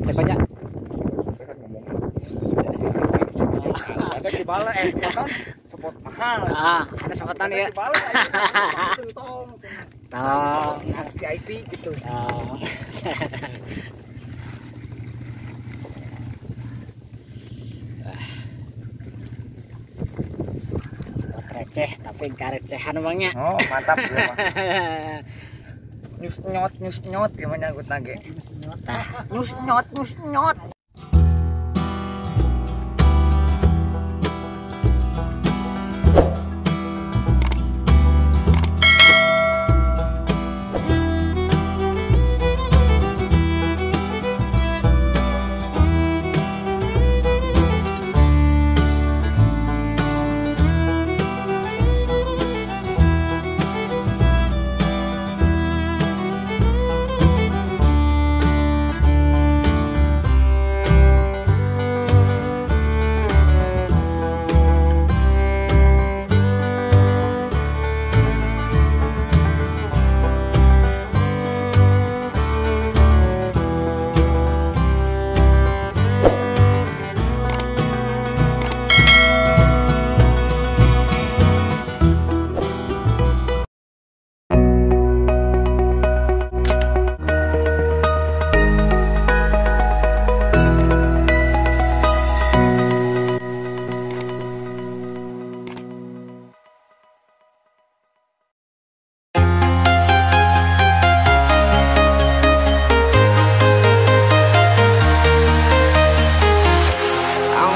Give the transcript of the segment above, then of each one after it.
Cek aja. Ada di bala spotan, spot mahal. Ah, ada spotan ya. Di bala tong. Tong VIP gitu. Oh. Spot receh tapi karecehan bangnya. Oh, mantap ya, Bang. Nyus nyot gimana nyangkut nage. Nyus nyot nyus nyot.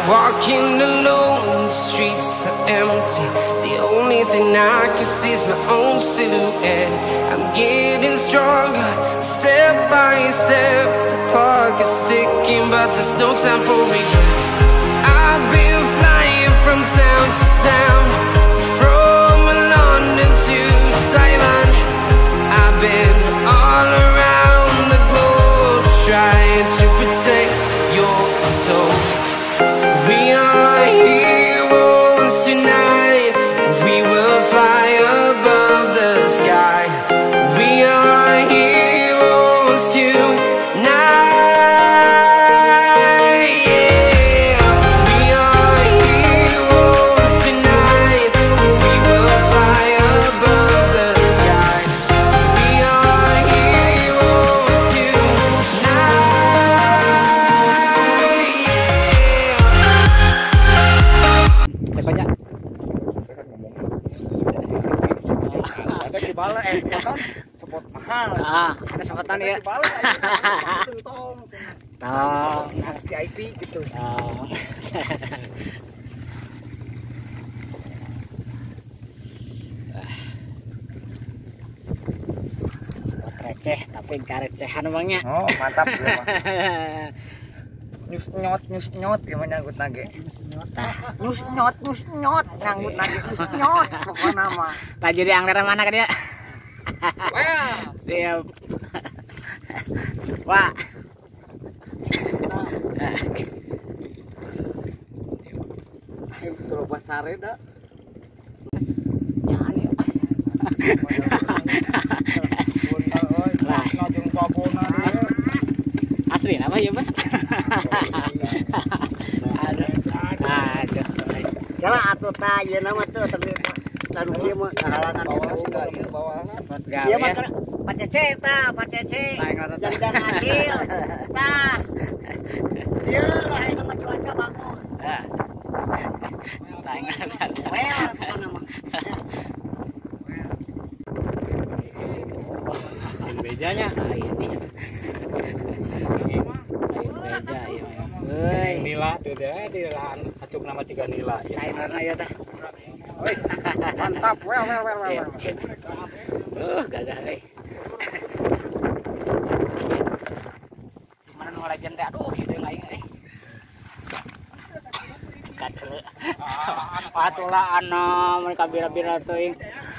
Walking alone, the streets are empty. The only thing I can see is my own silhouette. I'm getting stronger, step by step. The clock is ticking, but there's no time for regrets. I've been flying from town to town, from London to Taiwan. I've been all around the globe, trying to protect your soul. We are heroes tonight. We will fly above the sky. We are heroes tonight. Yeah. We are heroes tonight. We will fly above the sky. We are heroes tonight. Yeah. Cek aja. Ada di bala spotan, spot mahal. Ah, ada spotan ya. Di bala tong. Tong VIP gitu. Oh. Spot receh tapi karecehan bangnya. Oh, mantap ya, Bang. Nyus nyot gimana nyangkut nage. Nyus nyot nyangkut nage nyus nyot pokoknya mah. Tak jadi angler mana ke dia? Wah, siap. Wah. Ayo terobos sare dah. Jangan ya. Asli apa ya, Pak? Aduh. Aduh. Jalan atuh ta ieu mah teu tapi tanu kieu mah kahalangan kitu. Sepot gawe. Ieu mah Pak Cece tah, Pak Cece. Jang-jang acil. Tah. Ieu lah ieu mah cuaca bagus. Tah. Well, pokona mah. Bejanya ini. Beja ieu. Euy, nila teu deh di lahan acuk nama tiga nila. Lain warna ieu teh. Oi, mantap. Well. Gagah euy. Mana nu legend teh aduh hideung aing euy. Kadeu. Atulah ana mereka bira-bira teuing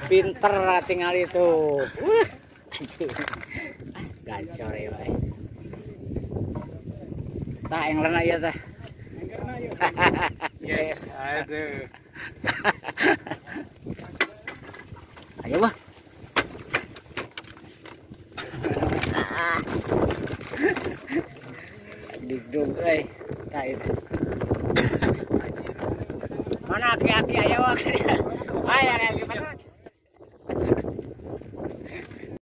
pinter tinggal itu. Gacor ya, Pak. Tah englerna ieu teh. Yes, aduh. Ayo, Bah. Dagdigdug euy. Tah itu. Mana aki-aki aya wae. Aya aki.